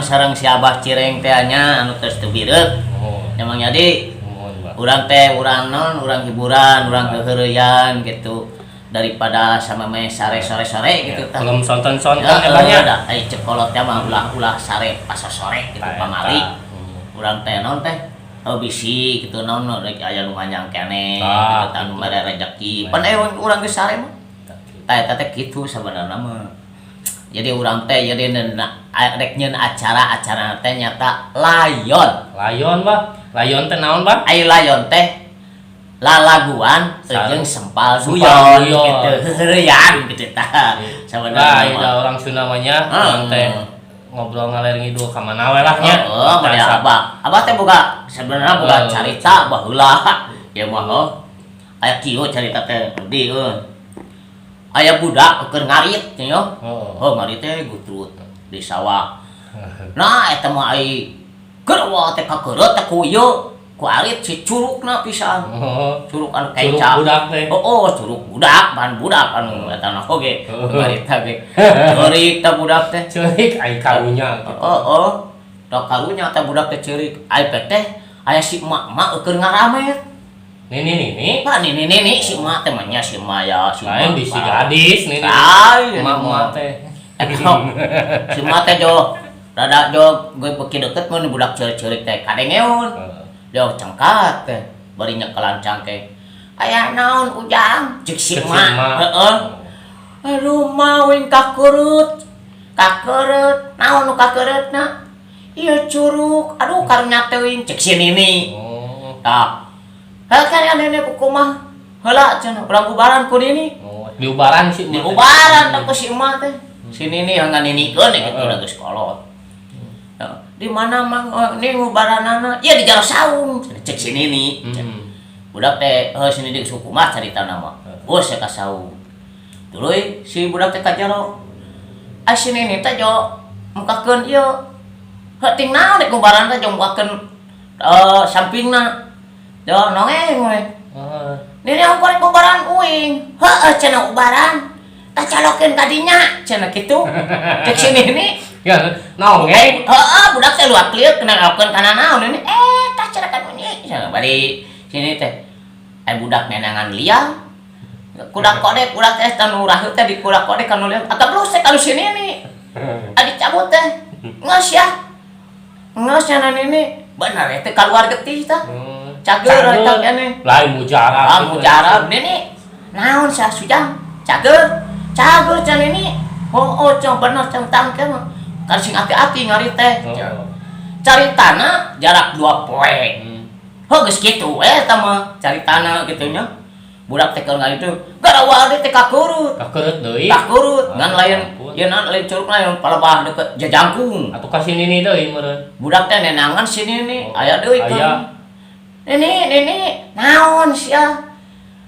sareng si Abah Cireng teh nya anu tos teu bireuk. Oh. Emang jadi Mohon, Bah. urang teh urang non, urang hiburan, urang keheureyan gitu daripada sama me sare sore-sore gitu tah. Belum sonton-sonton Ya, ya, banyak. dah ai cek kolot teh mah ulah-ulah sare pas sore gitu pamali. Urang teh non teh oh bisi gitu naon rek aya nu nganyang keneh Tah, gitu tah nu gitu. Mere rejeki. Pan urang geus sare mah. Tah eta teh kitu sabenerna mah. Jadi urang teh jadi rek nyeun acara-acara teh nyata layon. Layon, Bah. Layon teh naon, Bah? Ai layon teh lalaguan Sareng jeung sempal sempal guyon guyon. Gitu heureyan gitu tah sabenerna Nah, mah. ada orang Sunda mah nya, Ah. urang teh ngobrol ngaler ngidul ka mana we lah nya. Heeh, mah Biasa. Abah. Abah teh boga sebenarnya boga carita baheula. Ya mah oh. Aya kieu carita teh di euy. Aya budak keur ngarit nya. Oh. Oh, ngarit teh gutrut di sawah. Nah, eta mah ai keur teh kakeureut teh ku ieu ku arit si curukna pisan. Oh. Curuk anu Curuk kenca. Budak teh. Oh, curuk budak, bahan budak anu eta mah oge. Ngarit teh ge. Ceurik teh budak teh. Ceurik ai karunya gitu. Oh. Da karunya teh budak teh ceurik. Ai teh aya si emak-emak keur ngaramet. Nini nini. Pak nini nini si emak teh mah nya si emak ya si Lain emak. bisi gadis nini. Lain. Emak emak teh. Eta si emak teh jo rada jo gue beuki deket mun budak ceurik-ceurik teh kadengeun. Jo cengkat teh bari nyekelan cangkeng. Aya naon, Ujang? Cek si Cek si emak. emak. Heeh. Aduh, mau kakeurut. Kakeurut. Naon nu kakeureutna? Ieu curuk. Aduh, karunya teuing cek si nini. Oh. Tah. Heuh kan nini kumaha? Heula cenah urang ubaran ku nini. Oh, diubaran sih. Di ubaran tah ku si emak teh. Si nini yang nganinikeun gitu udah geus kolot. Ya, di mana mang oh, ini ngubaranana? Ya di jero saung cek si nini. Budak teh heuh si nini geus kumaha caritana mah. Oh, saya ka saung. Tuluy si budak teh ka jero. Ah, si nini teh jo mukakeun ieu. Heuh ting naon rek ngubaran teh jo mukakeun sampingna. Jo nongeng we. Heeh. Nini aku rek ngubaran uing. Heueuh cenah ubaran. Tah calokeun ka dinya cenah kitu. Cek si nini. Ya, nongeng. Heeh, budak teh luak lieu kena ngelakukeun kana naon ini. Eh, tah cenah kan bunyi. Cenah bari sini teh. Eh budak nenangan liang. Kudak kodek, budak teh tanu raheut teh di kudak kodek kanu liang. Agak belus teh kalau sini nih. Adi cabut teh. Ngeus ya. Ngeus cenah nini. Bener ya teh keluar getih tah. Cager eta keneh. Lain mujarab. Ah, mujarab nini. Naon sia sujang? Cager. Cager cenah nini. Oh, oh, bener cenah tangke mah. Kan sing hati-hati ngarit teh. Oh. Cari tanah jarak 2 poe. Oh, geus kitu we eta mah cari tanah gitu nya. Budak teh keur itu garawa teh kakurut. Kakeurut deui. Kakurut ngan Ah, lain ampun. ieu naon lain curug lain palebah deket jajangkung. Atuh ka si nini deui meureun. Budak teh nenangan si nini Oh, aya deui aya. kan. Nini, nini, naon sia?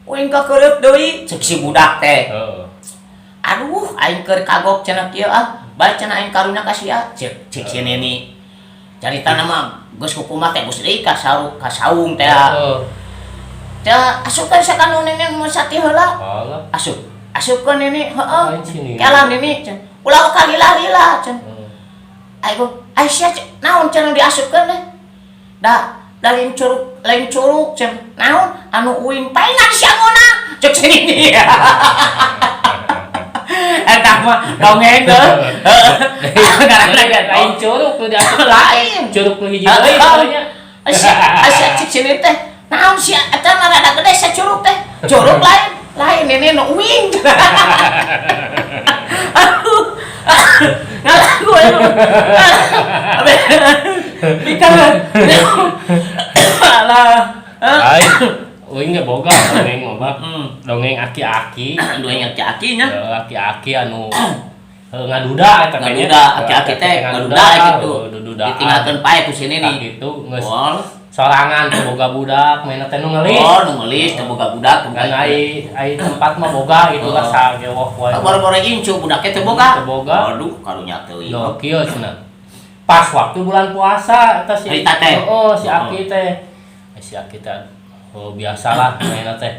Uing kakeureup deui cek si budak teh. Heeh. Aduh, aing keur kagok cenah kieu ah. Bae cenah aing karunya ka sia cek cek si nini. Caritana mah geus kukumaha teh geus deui ka saung ka saung teh. Heeh. Teh asupkeun sakanu nini mun sati heula. Alah. Asup. Asupkeun nini, heeh. Lain si nini. Kela nini cenah. Ulah kalila-lila cenah. Heeh. Ayo, ai sia naon cenah diasupkeun teh? Da lain curug cenah. Naon anu uing paingan sia ngona cek si nini. Eta mah dongeng teh. Karena Lain curug nu diasup. Lain. Curug nu hiji Heeh. deui nya. Sia sia cek sini teh. Naon sia eta mah rada gede sia curug teh. Curug lain, lain ini nu uing. Aduh. Ngalagu aduh. Bikan. Alah. Lain. Uing ge boga dongeng mah, Bah. Dongeng aki-aki. Dongeng aki-aki nya. Heeh, aki-aki anu heuh ngaduda eta teh nya. Ngaduda, aki-aki teh ngaduda gitu. Dududa. Ditinggalkeun pae ku si nini. Gitu geus Wah. Sorangan teu boga budak, mainna teh nu ngelis. Oh, nu ngelis teu boga budak, teu Kan boga. Ai ai tempat mah boga gitu lah sagewok wae. Boro-boro incu budaknya teu boga. Teu boga. Waduh, karunya teuing. Loh, kieu cenah. Pas waktu bulan puasa eta si Harita teh. Oh, si Aki teh. Eh, si Aki teh oh biasalah mainna teh.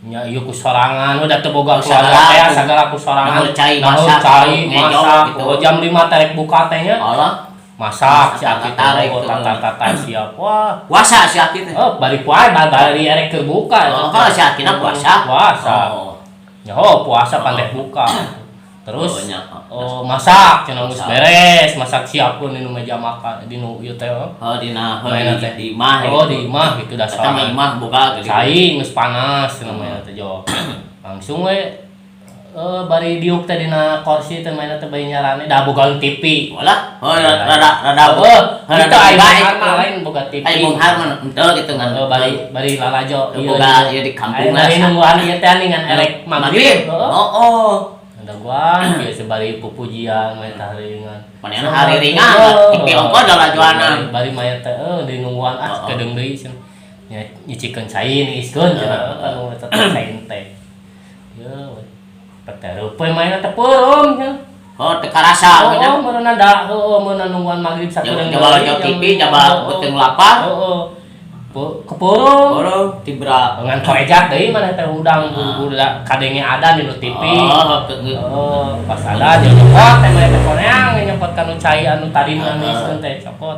Nya ieu ku sorangan udah teu boga Ku keluarga sagala teh sagala ku sorangan. Naheur cai Naheur masak, cai ngejo masak. Gitu. Oh, jam 5 terek buka teh nya. Alah. Masak si Aki teh Tarik oh, tuh. Tata-tata siap. Wah, Puasa si Aki teh. Oh, bari puasa, bari erek keur buka eta Oh, teh. si Akina puasa. Puasa. Oh. Ya, oh, puasa pan buka. Terus Oh, nya. oh, masak cenah geus Masak. Beres, masak siapkeun di nu meja makan di nu ieu teh. Oh. Oh, dina Mainna di, teh. di imah. Oh, di imah gitu dah. Eta mah imah boga gitu. Cai geus panas cenah mainna teh jo. Langsung we bari diuk teh dina kursi teh mainna teh bari nyarane da boga TV. Walah, oh rada rada Oh, rada itu ai baik. beunghar mah lain boga TV. Ai beunghar mah henteu gitu ngan. Oh, bari bari lalajo. Boga ieu di kampung. Bari nungguan ieu teh ngan erek magrib. Heeh. Oh, oh. Nungguan biasa bari pupujian main taringan. Manehna hariringan, TV ongko lalajoanan. Bari bari maya teh di nungguan ah Oh, oh. kedeung deui cenah. Nya nyicikeun cai niiskeun cenah anu eta teh cai teh. Ye we. Petereupeun mainna teh peureum cenah. Oh, teu karasa Oh, nya. oh, meureunna da heueuh meunang nungguan magrib sakedeung Coba deui, jauh TV, coba beuteung lapar. Heeh. Kepeureum. Boro tibra. Ngan korejat deui maneh teh hudang buru-buru da kadenge adan di nu TV. Oh, teu Oh, pas ada jeung nyokot teh maneh teh koneang nyokot kanu cai anu tadi maniskeun teh cokot.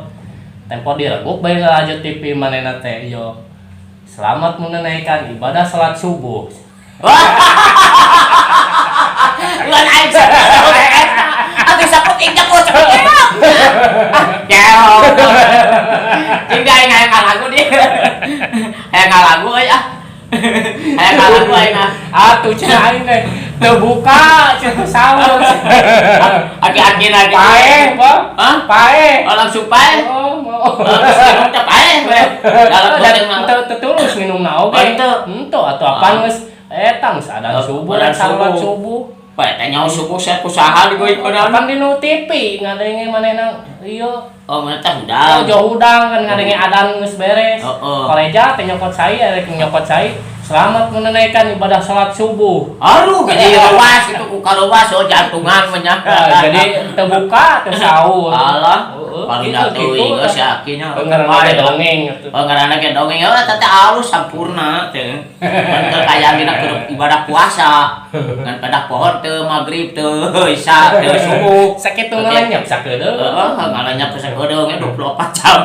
Tempo direguk bae lalajo TV manehna teh yo. Selamat menunaikan ibadah salat subuh. Lan aing saput eta. Atuh saput ing nyokot cepet. Ah, keok. Cing aing hayang ngalagu dia. Hayang ngalagu euy ah. Hayang ngalagu aing ah. Atuh cenah aing teh teu buka cenah sahur. Aki-aki lagi. Paeh, Pak. Hah? Paeh. Oh, langsung paeh. Oh, mau. Oh, terus minum teh paeh we. Dalam Dan beuteung mah. teu teu tulus minum na oge. Oh, henteu. Henteu atuh apaan Ah. geus eta geus adan Oh, subuh adan dan salat subuh. subuh. Paeh teh nyaho subuh saya kusaha digoykeun. Kan di nu TV ngadenge manehna ieu. Oh, mana teh Oh, hudang. jauh hudang kan ngadenge adan geus beres. Heeh. Koreja teh nyokot cai erek nyokot cai. Selamat menunaikan ibadah salat subuh. Aduh, jadi ruas itu ku karuas oh jantungan mah nya. Nah, jadi teu buka teu sahur. Alah, Heeh, karunya gitu, teuing gitu. geus si Aki nya. Ngaranna ge dongeng atuh. Oh, ngaranna ge dongeng oh eta teh alus sampurna teh. Kan teu kaya dina keur ibadah puasa. Ngan pada pohon teu magrib teu isya teu subuh. Sakitu ngalenyep sakedeung. Heeh, ngalenyep sakedeung ge 24 jam.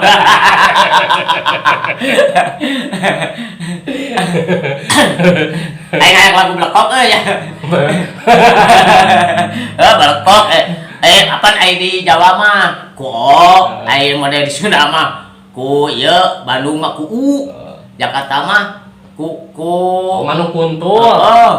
Aing hayang lagu blekok euy ya. Heuh, blekok apaan ai di Jawa mah ku O, ai model di Sunda mah ku ieu, Bandung mah ku U, Jakarta mah ku ku Manuk kuntul. Heeh.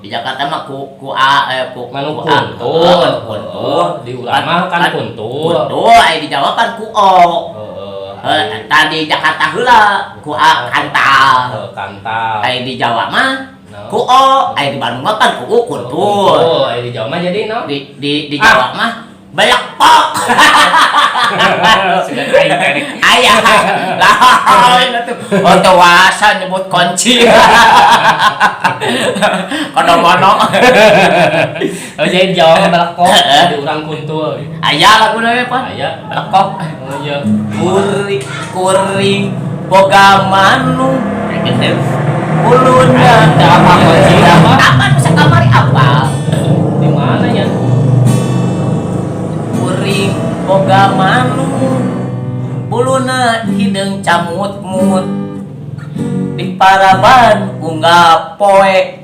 Di Jakarta mah ku ku A ku Manuk ku A. kuntul. Heeh, manuk kuntul. Di urang mah kan kuntul. Kuntul ai di Jawa kan ku O. Heeh. Heuh, tadi Jakarta heula ku A kantal. Heeh, kantal. Ai di Jawa mah No. ku O, ai di Bandung mah kan ku U kuntul. Kuntul, ai di Jawa mah jadi no. Di Ah. Jawa mah belekok. Sudah aing teh. Aya. Lain atuh. Oh teu wasa nyebut kunci. Kono-kono. Oh, jadi Jawa mah belekok, di urang kuntul. Aya laguna we pan. Aya. Belekok. Oh iya. Kuring kuring boga manung. Gitu. Uluna Apa kunci apa? Apa nu sakamari apa? Di mana nya? Kuring boga manuk buluna hideung camut-mut di paraban unggal poe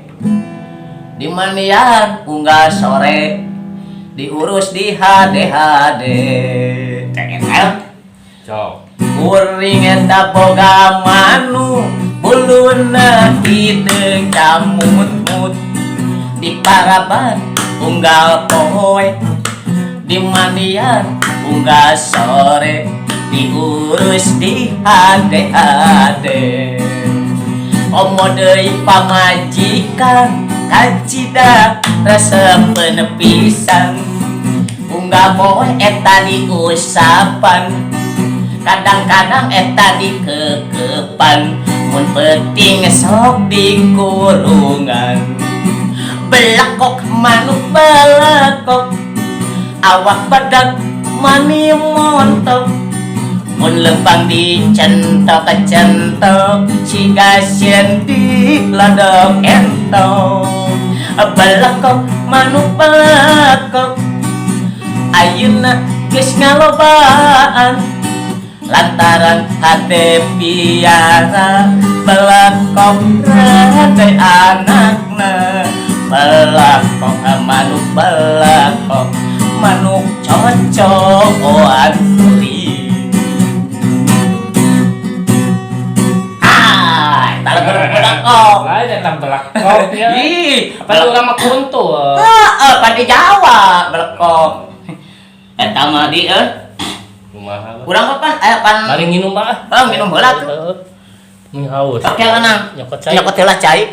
di mandian unggal sore diurus di HD Cek Cok. Kuring eta boga manuk buluna hideung camut-mut di paraban unggal poe di mandian unggal sore diurus di HD-HD komo deui pamajikan kacida resepeun pisan unggal poe eta diusapan kadang-kadang eta dikekepan mun peuting sok dikurungan belekok manuk belekok awak badak mani montok mun lempang dicentok centok siga sieun diladok entok belekok manuk belekok ayeuna Geus ngalobaan lantaran hate piara belakok rade anakna belakok manuk belakok manuk cocoan kuring. Ah, eta belakok. Lain eta belakok ya. Ih, apa urang mah kuntu. Heeh, pan di Jawa belakok. Eta mah di Kumaha? Urang mah pan aya pan bari nginum bah. Bang minum heula tuh. Ming haus. Oke lah nang. Nyokot cai. Nyokot heula cai.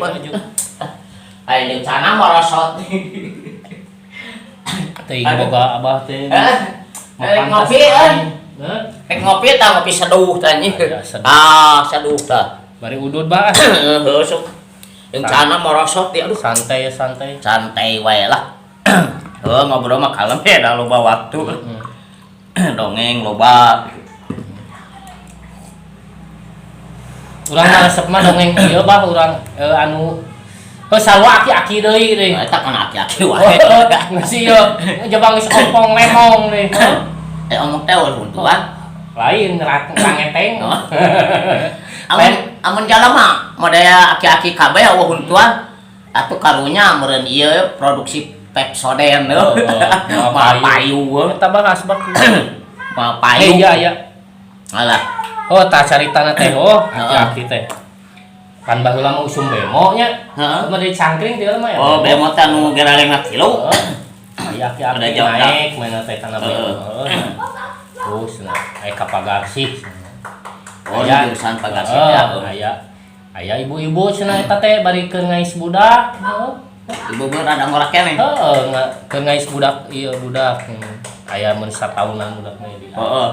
Aya jeung cana morosot. Teuing boga abah teh. Ngopi euy. Rek ngopi tah ngopi seduh tah anjing. Ah, seduh tah. Bari udud bah. Heuh sok. Jeung cana morosot di aduh. Santai santai. Santai wae lah. Heuh ngobrol mah kalem ya da loba waktu. Dongeng loba. Urang mah resep mah dongeng ieu bah urang anu heuh sarua aki-aki deui deui. Eta kan aki-aki wae. Geus ieu jabang geus ompong lemong deui. Omong teh huntuan. Lain rangeteng. Amun jalan mah modaya aki-aki kabeh eueuh huntuan atuh karunya meureun ieu produksi Pepsodent heuh. Moal payu. Eta bahas bak. Moal payu. Iya iya. Alah. Oh tah caritana teh oh aki-aki teh. Pan baheula mah usum bemo nya. Heeh. Mah di cangkring teh mah ya. Oh bemo teh anu geralengna tilu. Aya aki-aki naik mainna teh kana bemo. Terus nah aya ka Pagarsih. Oh jurusan Pagarsih ya. Aya. Aya ibu-ibu cenah eta teh bari keur ngais budak. Heeh. Ibu-ibu rada ngorak keneh. Heeh, keur ngais budak ieu budak. Aya mun sataunan budak mah di. Heeh.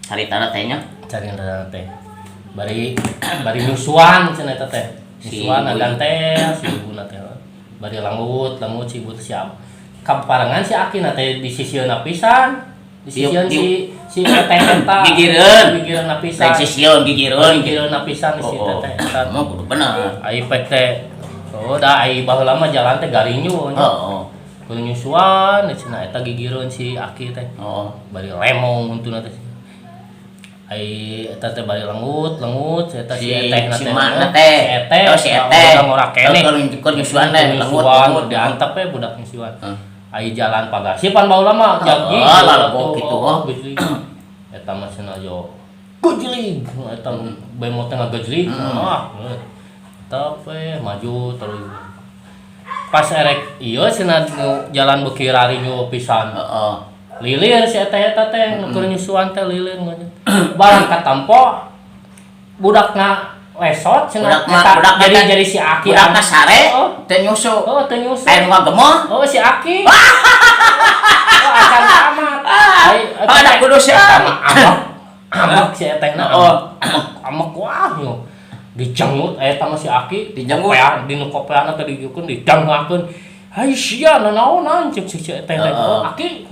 Caritana teh nya. Caritana teh. Bari bari nyusuan cenah eta teh. Nyusuan agantel si ibuna teh. Bari langut, langut si ibu teh siap. Kaparengan si akina teh di sisieuna pisan. Di sisieun si teteh eta. Gigireun. Gigireun pisan. Lain sisieun gigireun. Gigireun pisan si teteh eta. Mah kudu bener. Ai pek teh. Oh, da ai baheula mah jalan teh garinyu. Heeh. Kudu nyusuan cenah eta gigireun si aki teh. Heeh. Bari lemong untuna teh. Ai eta teh bari lengut, lengut eta si eteh na teh. Si mak na teh. Si eteh. Oh, si eteh. Ngorak keneh. Keur nyusuan teh lengut, lengut diantep we budak nyusuan. Ai jalan Pagarsih pan baheula mah jagi. Heeh, lalebok kitu oh. Eta mah cenah yo gejlig eta bemo teh ngagejlig. Ah, tapi maju terus. Pas erek ieu cenah jalan beuki rarinyu pisan. Heeh. Lilir si eteh eta teh nu keur nyusuan teh lilir nganya. Barang katampo budakna lesot cenah budak jadi si aki budakna sare teu nyusu. Oh, teu nyusu. Aya nu ngagemoh. Oh, si aki. Oh, acan tamat. Ai ada kudu si amak. Amak si etehna. Amak wah yo. Dijenggut eta mah si aki dijenggut. Dinu kopeana teh digieukeun didangakeun. Hai sia nanaonan ceuk si eteh teh. Oh, aki.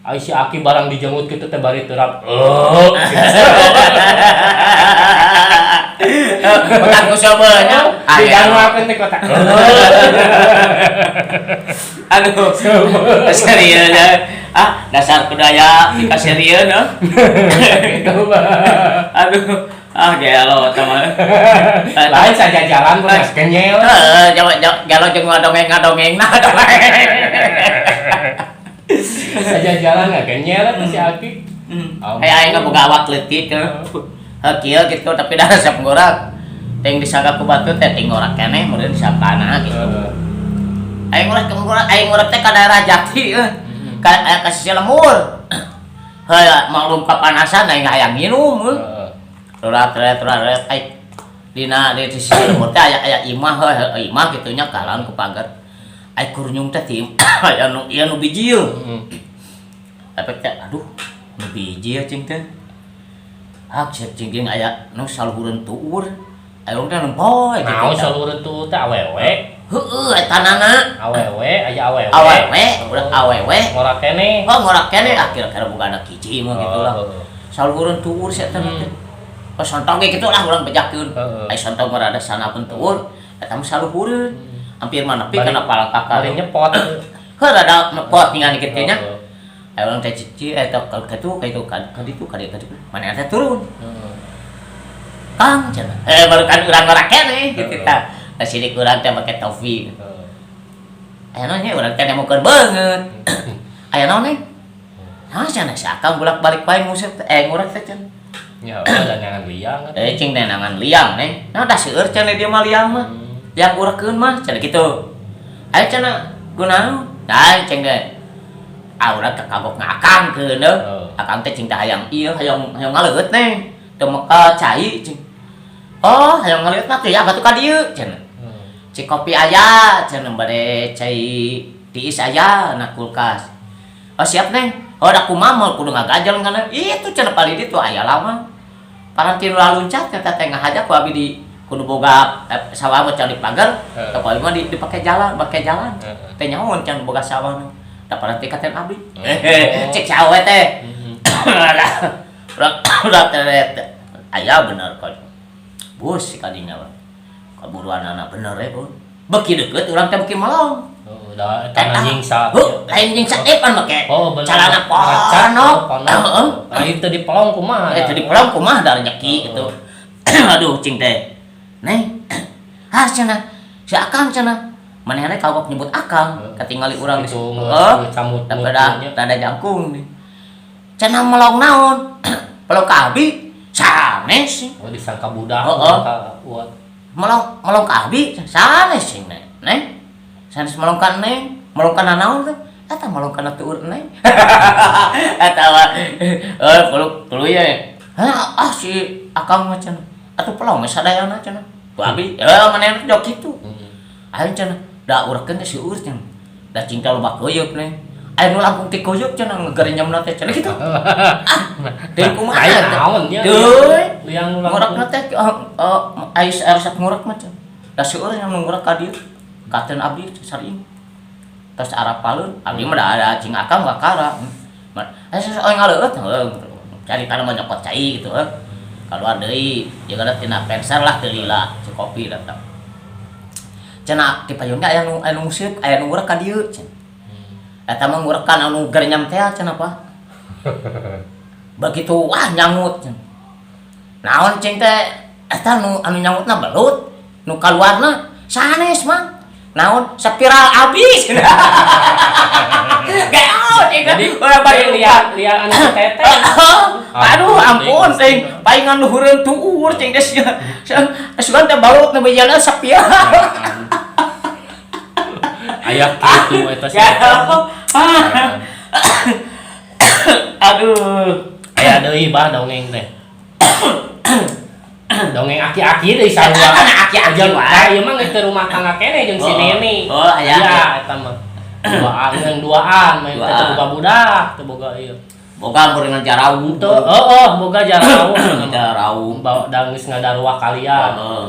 Ai si aki barang dijenggut kitu teh bari terap. Oh. Kotak usaha nya. Didangakeun teh kotak. Aduh, serius ya. Ah, dasar kudaya dikaserieun heuh. Kitu mah. Aduh. Ah, gelo eta mah. Lain saja jalan pun genyel. Heeh, gelo jeung ngadongeng-ngadongeng nah. Saja jalan nggak genyel eta si aki. Kayak aing boga awak leutik heuh. Heuh kieu kitu tapi da resep ngorak. Teh disangka ku batur teh ting ngorak keneh meureun disangkana gitu. Aing ngorak aing ngorak teh ka daerah Jati heuh. Ka ka sisi lemur. Heuh maklum kapanasan aing hayang nginum heuh. Turat-turat ai dina di sisi lemur teh aya aya imah heuh imah kitu nya kalahan ku pagar. Ai kurnyung teh ti aya nu ieu nu biji heuh. Tapi teh aduh nu biji ya cing teh. Hak cing jeung aya nu saluhureun tuur. Aya urang teh nempoy kitu. Naon saluhureun tuur teh awewe? Heueuh eta nana. Awewe aya awewe. Awewe, udah awewe. Ngorak keneh. Oh ngorak keneh ah kira-kira boga anak hiji mah kitu lah. Saluhureun tuur si eta teh. Oh sontong ge kitu lah urang bejakeun. Ai sontong mah rada sanapun tuur, eta mah saluhureun. Hampir mah nepi kana palangkaka. Bari nyepot. Heuh rada nepot tinggal kitu nya. Aya urang teh cici eta ka kitu ka itu ka ditu ka dieu ka ditu. Manehna teh turun. Heeh. Kang cenah. Eh baru kan urang ngora keneh gitu tah. Nah sidik urang teh make topi. Aya naon nya urang teh nemukeun beungeut. Aya naon neng? Nah cenah si Akang bolak-balik wae nguseup teh ngurek teh cenah. Ya, ada neangan liang atuh. Eh cing neangan liang neng. Nah da seueur cenah dia mah liang mah. Yang urekeun mah cenah kitu. Aya cenah kunaon? Nah cing teh. Ah urang teh kagok ngakangkeun deuh. Akang teh cing teh hayang ieu hayang hayang ngaleueut neng. Teu meka cai cing. Oh, hayang ngaleueut mah teu ya batu ka dieu cenah. Cik kopi aya cenah bade cai tiis aya na kulkas. Oh siap neng. Oh da kumaha moal kudu ngagajal kana. Itu cenah palidi ditu aya lama. Paranti nu laluncat eta teh ngahaja ku abi di kudu boga sawah mah can di pagar, ku abi mah dipake jalan, make jalan. Teh nyaho can boga sawah mah. Da paranti katen abdi. Cek si awewe teh. Urang teh aya bener kok. Bus si kadinya mah. Kaburuanana bener we, Bun. Beuki deukeut urang teh beuki melong. Oh, da eta nyingsa. Heuh, lain nyingsa depan make. Oh, bener. Calana ponok. Heeh. Lain teu dipelong kumaha? Eh teu dipelong kumaha da rezeki gitu. Aduh cing teh. Neng. Ah cenah. Si Akang cenah. Manehna kagok nyebut Akang, katingali urang Gitu, heeh. camut Rada rada jangkung nih. Cenah melong naon? Melong ka abi? Sanes sih. Oh, disangka budak. Heeh. Melong melong ka abi sanes sih, Neng. Neng. Sanes melong ka neng, melong ka nanaon teh? Eta melong kana tuur neng. Eta mah eh peluk tuluy ye. Hah, ah si Akang mah cenah. Atuh pelong we sadayana cenah. Ku abi, eh manehna jok kitu. Aing cenah da urekeun teh seueur cenah. Da cing teh loba keuyeup neng. Aya nu langkung ti keuyeup cenah ngegerenyemna teh cenah kitu. Ah, deui kumaha Lain teh? naon nya? Deui. Liang nu Ngurek teh aya resep ngurek mah cenah. Da seueur nya nu ngurek ka dieu. Katen abdi sering. Terus arapaleun, abdi mah da ada cing Akang bakara. Eh aya ngaleueut heuh. Cari tanah mah nyokot cai gitu heuh. Kaluar deui, jeung ada tina penser lah teu lila, si kopi datang. Cenah ti payun ge aya nu nguseup, aya nu ngurek ka dieu cenah. Eta mah ngurekan anu gerenyam teh cenah Pak. Begitu wah nyangut cenah. Naon cing teh eta nu anu nyangutna belut, nu kaluarna sanes mang. Naon spiral abis. Geol cing Jadi urang bari liang liang anu teteh. Aduh ampun cing, palingan luhureun tuur cing teh sia. Sugan teh balut nu bejana spiral. Aya kitu eta sih. Aduh. Aya deui bah dongeng teh. Dongeng aki-aki deui sarua. Aki-aki Jeung wae. tah ieu mah geus teu rumah tangga keneh jeung si Neni. Oh, aya. Iya, eta mah. Duaan yang duaan main teh teu boga budak, teu boga ieu. Boga meureun jarau. Teu, heeh, boga jarau. Jarau. Bawa da geus ngadarwah kalian. Heeh.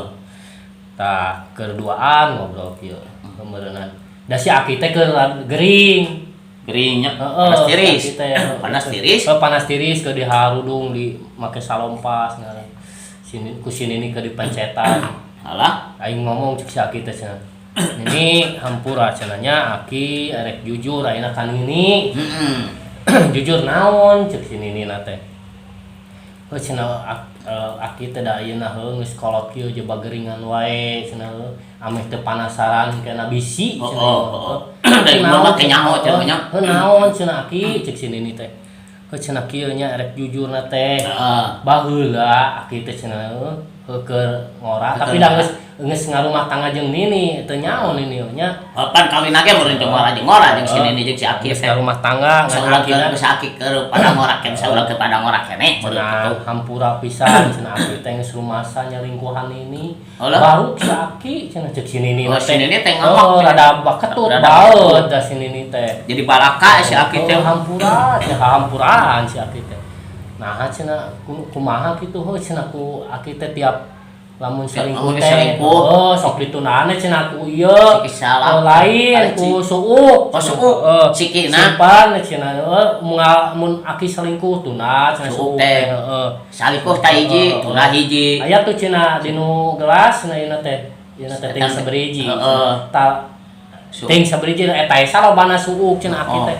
Tah, keur duaan ngobrol kieu. Meureunnan. Da si aki teh keur gering. Geringnya Heeh, panas tiris. aki teh. Panas tiris. Heuh, panas tiris keur diharudung di make salompas ngaran. Sini ku si Nini keur dipencetan. Alah. Aing ngomong cek si aki teh cenah. Nini hampura cenah nya aki erek jujur ayeuna ka Nini. Heeh. Jujur naon cek si Nini na teh. Heuh cenah aki teh da ayeuna heuh geus kolot kieu jeba geringan wae cenah heuh. Ameh teu panasaran kana bisi cenah. Oh, oh. Dari mah teh nyaho cenah nya. Heuh naon cenah aki cek si Nini teh. Heuh cenah kieu nya erek jujur na teh. Heeh. Baheula aki teh cenah heuh keur ngora tapi da geus geus ngarumah tangga jeung Nini teu nyaho Nini nya. Pan kawin ge meureun jeung ngora jeung ngora jeung si Nini jeung si aki Geus teh. ngarumah tangga ngan Saurang akina keur aki keur pada ngora keneh saurang keur pada ngora keneh meureun cenah kitu. Hampura pisan cenah aki teh geus rumasa nyalingkuhan Nini. Alah. Baru si aki cenah cek si Nini Oh, teh. si Nini teh ngomong. Oh, rada baketut Rada baeud da si Nini teh. Jadi balaka si aki teh. Oh, hampura cenah hampuraan si aki teh. Nah cenah kumaha kitu heuh cenah ku aki teh tiap lamun selingkuh Lamun teh. selingkuh. Oh, sok ditundaan cenah ku ieu. Siki salah. Oh, lain ku suuk. Oh, suuk. Heeh. Sikina. Simpan cenah heuh mun aki selingkuh tunda cenah Suuk suuk teh. Heeh. Salikuh tah hiji, tunda hiji. Aya tuh cenah dinu gelas cenah ieu teh. Ieu teh ting saberiji. Heeh. Ta Suuk. ting saberiji eta eta salobana suuk cenah aki Oh. teh.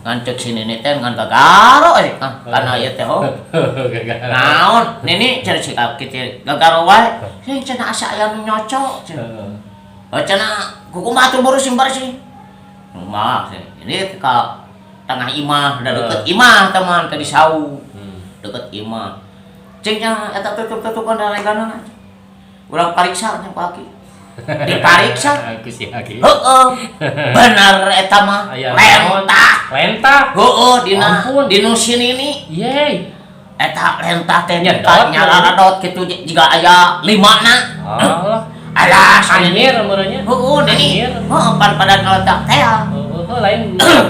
Ngan cek si nini teh ngan gagaro eh kana ieu teh oh. Gagal. Naon nini cenah si aki teh gagaro wae. Sing cenah asa aya nu nyocok cenah. Oh cenah kumaha atuh bersih bersih. Mah ini ke tengah imah, udah deket imah teman ke di saung. Deket imah. Cing nya eta tutup-tutupan dareganana. Urang pariksa nya ku aki. Dipariksa. Aku si aki. Heeh. Bener eta mah. Aya naon? Lentah. Lentah. Heeh, dina Ampun. dinu si nini. Yeay. Eta lentah teh Nyedot, nyaladot kitu jiga aya lima na. Alah. Alah, si nini. Anjir umurnya. Heeh, nini. Anjir. Heeh, pan pada ngeletak teh. Heeh, lain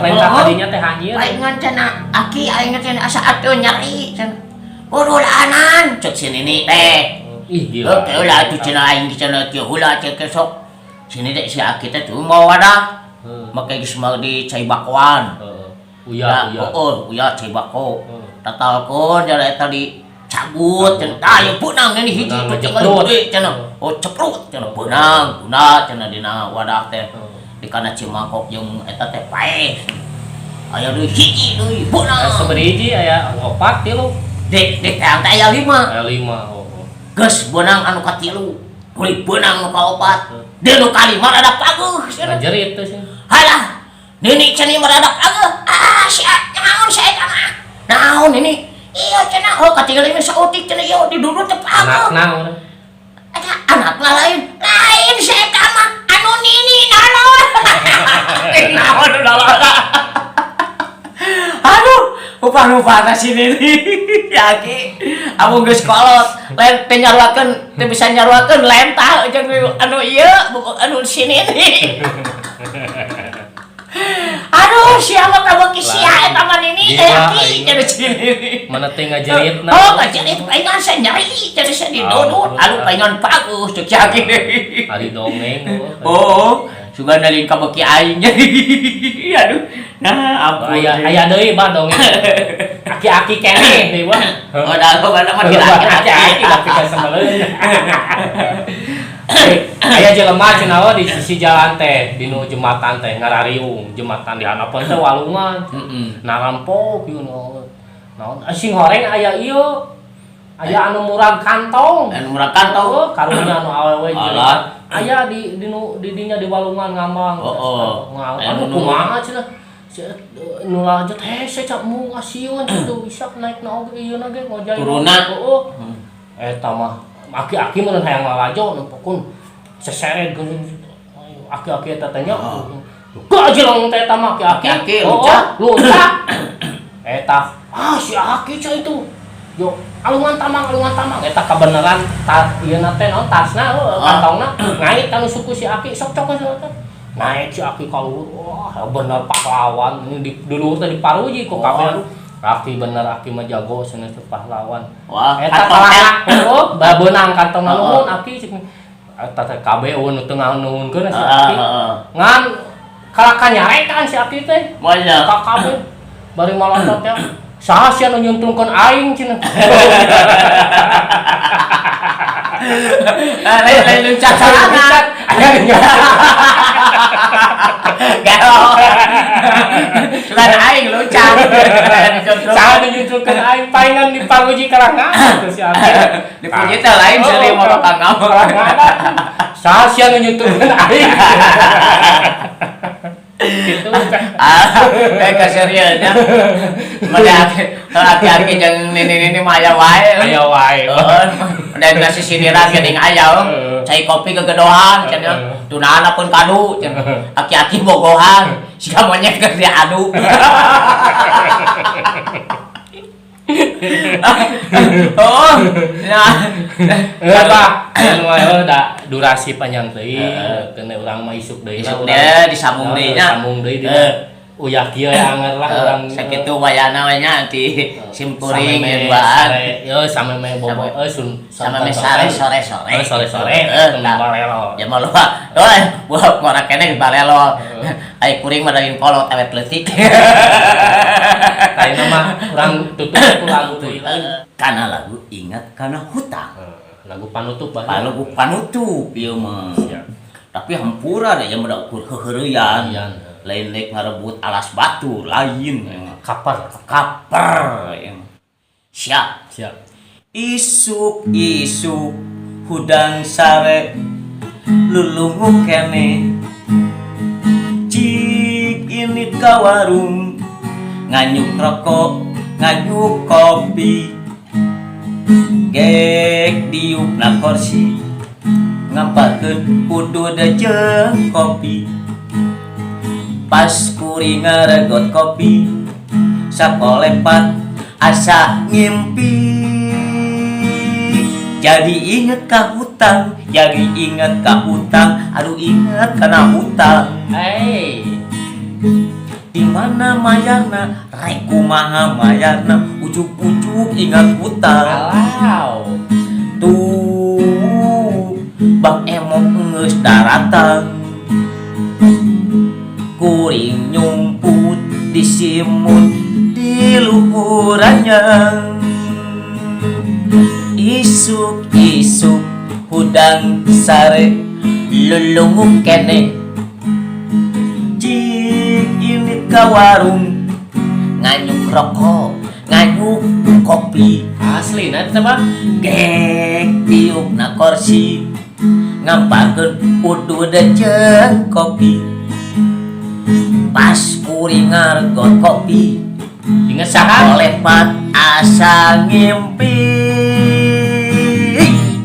lentah tadinya teh anjir. Aing ngan cenah aki aing cenah asa atuh nyeri cenah. Urulanan cek si nini teh. Ih, gila. Oke lah atuh cenah aing cenah kieu heula cek sok. Sini teh si aki teh tuh mau wadah. Make geus mah di cai bakoan. Heeh. Uya, uya. Heeh, uya cai bako. Heeh. Tatalkeun jara eta dicabut cenah. Tah ieu beunang ini hiji Beunang tuh ngejeprut. tinggal gede cenah. Oh ceprut cenah beunang guna cenah dina wadah teh. Di kana cimangkok jeung eta teh paeh. Aya deui hiji deui beunang. Aya saberiji aya opat tilu. Di teang teh aya lima. Aya lima. Oh. Geus beunang anu katilu. Tuluy beunang nu kaopat. Deui nu kalima rada paguh cenah. Ngajerit tuh sih. Halah. Nini cenah mah rada paguh. Ah sia naon sia eta mah. Naon ini? Iya cenah oh katingali mah saeutik cenah ieu didudut teh paguh. Anakna urang. Eta anakna lain. Lain sia eta mah anu nini naon. Naon udah lala. Aduh, rupa-rupana si nini. Ya ki, amun geus kolot, lain teu nyaruakeun, teu bisa nyaruakeun lentah jeung anu ieu, anu si nini. Aduh, siapa kabeuki sia eta mah nini Gila, eh ki aing. cenah si nini. Mana teh ngajeritna. Oh, ngajerit palingan saya nyeri, cenah saya didudut, Ah, anu palingan bagus cek si aki. Ari dongeng. Oh, sugan dalin kabeuki aing. Aduh, nah ampun. Aya aya deui bah dongeng. Aki-aki keneh deui bah. Oh, dah mana mah Aki-aki aki-aki. tapi ka semeleun. Aya jelema cenah we di sisi jalan teh, di nu jembatan teh ngarariung, jembatan di handapeun teh walungan. Heeh. Narampok ieu naon. Naon sing horeng aya ieu. Aya anu murag kantong. Anu murag kantong. Oh, karunya anu awewe Alah. jelema. Aya di nu di dinya di walungan ngambang. Oh, oh. Ngambang. Aya Anu nu- kumaha cenah? Nu lanjut hese cak mu ngasieun kitu bisa naik na oge ieu na ge ngojay. Turunna. Heeh. Eta mah aki-aki mun hayang lalajo nempokun seseret geuning aki-aki eta teh nya. Gak jeleng teh eta mah aki-aki. Aki-aki Oh, luncat. luncat. Eta ah si aki cah itu. Yo alungan tamang eta kabeneran ta ieu na teh naon tasna heuh kantongna ngait kanu suku si aki sok cok teh. Naik si aki ka luhur. Wah, bener pahlawan ini di luhur teh diparuji ku kabeh. Aki bener aki mah jago cenah teh pahlawan. Wah, Eta kantong kalah heuh babeunang kantong Heeh. nuhun aki cek. Eta teh kabeh eueun nu teu nganuhunkeun si aki. Heeh. Ngan kalakan nyarekan si aki teh. Moalnya. Ka kabeh bari malotot teh. Saha sia nu nyuntrungkeun aing cenah. Lain lain luncat sorangan. Aya nu nyuntrung. Gelo. Sugan aing luncat. Saha nu nyuntrungkeun aing palingan diparuji kalangan teh si aki. Dipuji teh lain seuri Oh, mau kangam. kalangan. Saha sia nu nyuntrungkeun aing. Gitu kan. Ah, kayak kaserieunya. Mana aki-aki jeung nini-nini mah aya wae. Aya wae. Heeh. Dan nasi sindiran geuning aya. Heeh. Cai kopi kegedohan cenah. Heeh. Tunana pun kadu cenah. Aki-aki bogohan, siga monyet keur diadu. Oh, nah. Eh, Pak, anu mah da durasi panjang teuing, Heeh. keun urang mah isuk deui lah Isuk urang. deui, disambung deui nya. Disambung deui dina. Heeh. Uyah kieu ya anger lah urang. Sakitu wayana we nya ti simkuring Sameme duaan. sare, yo sameme bobo Sameme- euy sun Sameme sare sore-sore. Oh, sore-sore Heeh, teu tah. balelo. Ya mah loba. Oh, buah ngora keneh balelo. Ai kuring mah dalin kolot awet leutik. Tadina mah urang tutup ku lagu deui lah. Kana lagu ingat kana hutang. Heeh, lagu panutup bah. Lagu panutup ieu mah. Siap. Tapi hampura deh yang udah ukur heuheureyan. Iya. Lain rek ngarebut alas batur, lain. Kaper. Kaper ieu mah. Siap. Siap. Isuk isuk hudang sare lulungu keneh, cik indit ka warung nganyuk rokok, nganyuk kopi, gek diuk na kursi ngampalkeun udud jeung kopi. Pas kuring ngaregot kopi sakolepat asa ngimpi, jadi inget ka hutang, jadi inget ka hutang, aduh, inget kana hutang. Hei. Di mana mayarna, rek kumaha mayarna, ujuk-ujuk ingat hutang. Alau. Tuh Bang Emok geus daratang, kuring nyumput di simut di luhurannya. Isuk-isuk hudang sare lulungu keneh, cik indit ka warung nganyuk rokok, nganyuk kopi. Asli nah eta mah. Gek diuk na kursi ngampalkeun udud jeung kopi. Pas kuring ngaregot kopi Inget saha? Sakolepat asa ngimpi,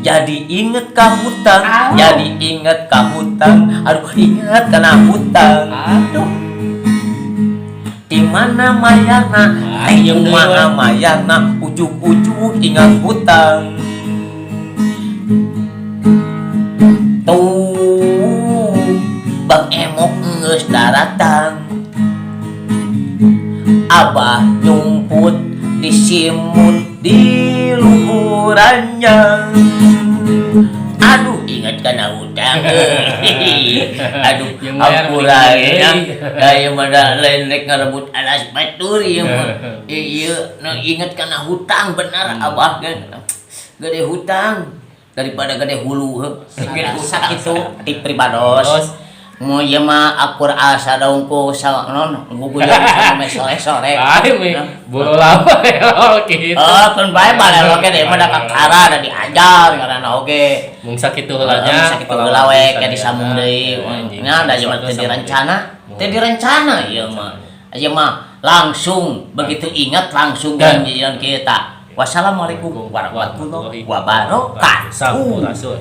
jadi inget ka hutang. Aduh. Jadi inget ka hutang, aduh, inget kana hutang. Aduh. Di mana mayarna, Ah, rek iya, kumaha bener. mayarna, ujuk-ujuk ingat hutang. Tuh Bang Emok geus daratang, Abah nyumput di simut di luhurannya. Aduh, ingat kana hutang euy. Aduh. Yang bayar ampura mending ya. deui. Da ieu mah da lain rek ngarebut alas batur ieu mah. Ieu nu inget kana hutang bener. Abah ge gede hutang daripada gede hulu heuh. Gede hutang itu di pribados. Terus. Mau ieu mah akur asa daungku sa non guguyon sampe sore-sore. Ay, mi buru lama ya gitu. Oh, keun bae balelo ge mah da kakara da diajar ngaranna oge. Mung sakitu heula nya. Sakitu heula we ke disambung deui. Nya da ieu mah teu direncana. Teu direncana ieu mah. Ieu mah langsung begitu ingat langsung Dan. janjian kita. Wassalamualaikum warahmatullahi wabarakatuh. Sampurasun.